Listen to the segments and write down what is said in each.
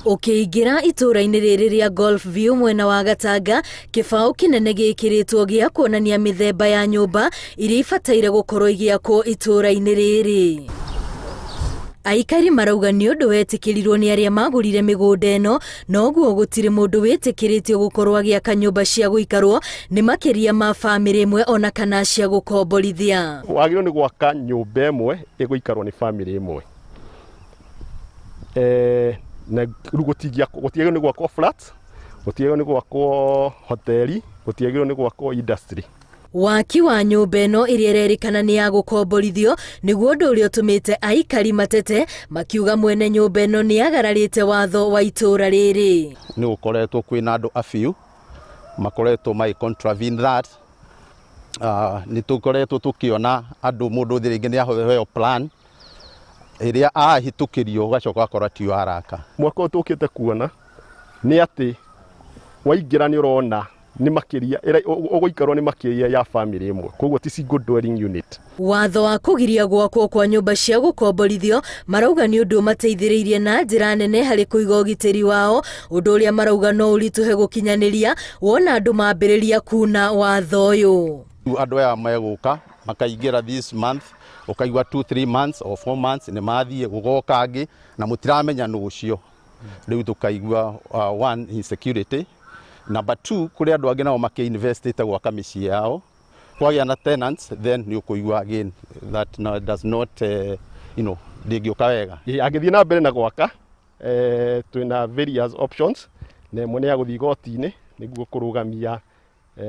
Ũkĩingĩra itũũra-inĩ rĩrĩ rĩa Golf View mwena wa Gatanga, kĩbaũ kĩnene gĩkĩrĩtwo gĩa kuonania mĩthemba ya nyũmba iria ibataire gũkorwo igĩakwo itũũra-inĩ rĩrĩ. Aikari marauga nĩ ũndũ wetĩkĩrirwo nĩ arĩa magũrire mĩgũnda ĩno, noguo gũtirĩ mũndũ wĩtĩkĩrĩtio gũkorwo agĩaka nyũmba cia gũikarwo nĩ makĩria ma bamĩrĩ ĩmwe ona kana cia gũkomborithia. Wagĩrĩirwo nĩ gwaka nyũmba ĩmwe ĩgũikarwo nĩ bamĩrĩ ĩmwe. Eh, na rĩu gũtiagĩrĩirwo nĩ gwakwo flat, gũtiagĩrĩirwo nĩ gwakwo hoteli, gũtiagĩrĩirwo nĩ gwakwo industry. Waki wa nyũmba ĩno ĩrĩa ĩrerĩkana nĩ ya gũkomborithio nĩguo ũndũ ũrĩa ũtũmĩte aikari matete makiuga mwene nyũmba ĩno nĩ agararĩte watho wa itũũra rĩrĩ. Nĩ gũkoretwo kwĩna andũ a few makoretwo magĩ contravene that. Nĩ tũkoretwo tũkĩona andũ mũndũ rĩngĩ nĩ aheo plan ĩrĩa ahĩtũkĩrio ũgacoka ũgakora tiyo araka. Mwaka ũyũ tũkĩte kuona nĩ atĩ waingĩra nĩ ũrona nĩ makĩria ũgũikarwo nĩ makĩria ya bamĩrĩ ĩmwe, koguo ti single dwelling unit. Watho wa kũgiria gwakwo kwa nyũmba cia gũkomborithio marauga nĩ ũndũ ũmateithĩrĩirie na njĩra nene harĩ kũiga ũgitĩri wao, ũndũ ũrĩa marauga no ũritũhe gũkinyanĩria wona andũ mambĩrĩria kuna watho ũyũ. Rĩu andũ aya megũka makaingĩra this month, ũkaigua 2 3 months or 4 months nĩ mathiĩ, gũgoka angĩ na mũtiramenya nũ ũcio. Rĩu tũkaigua one insecurity. Number two, kũrĩ andũ angĩ nao makĩ-investĩte gwaka mĩciĩ yao, kwagĩa na tenants then nĩ ũkũigua again that no, does not you know, ndĩngĩũka wega. Angĩthiĩ na mbere na gwaka twĩna various options, na ĩmwe nĩ ya gũthiĩ igoti-inĩ nĩguo kũrũgamia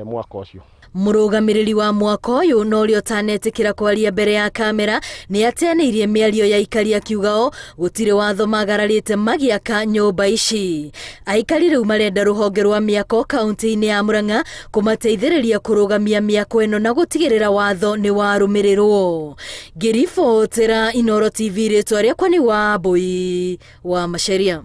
mwako ũcio. Mũrũgamĩrĩri wa mwako ũyũ na ũrĩa ũtanetĩkĩra kwaria mbere ya kamera nĩ ateanĩirie mĩario ya aikari akiuga o gũtirĩ watho magararĩte magĩaka nyũmba ici. Aikari rĩu marenda rũhonge rwa mĩako kaunti-inĩ ya Murang'a kũmateithĩrĩria kũrũgamia mĩako ĩno na gũtigĩrĩra watho nĩ warũmĩrĩrwo. Ngĩribotera Inooro TV rĩtwa rĩakwa nĩ Wambui wa Macharia.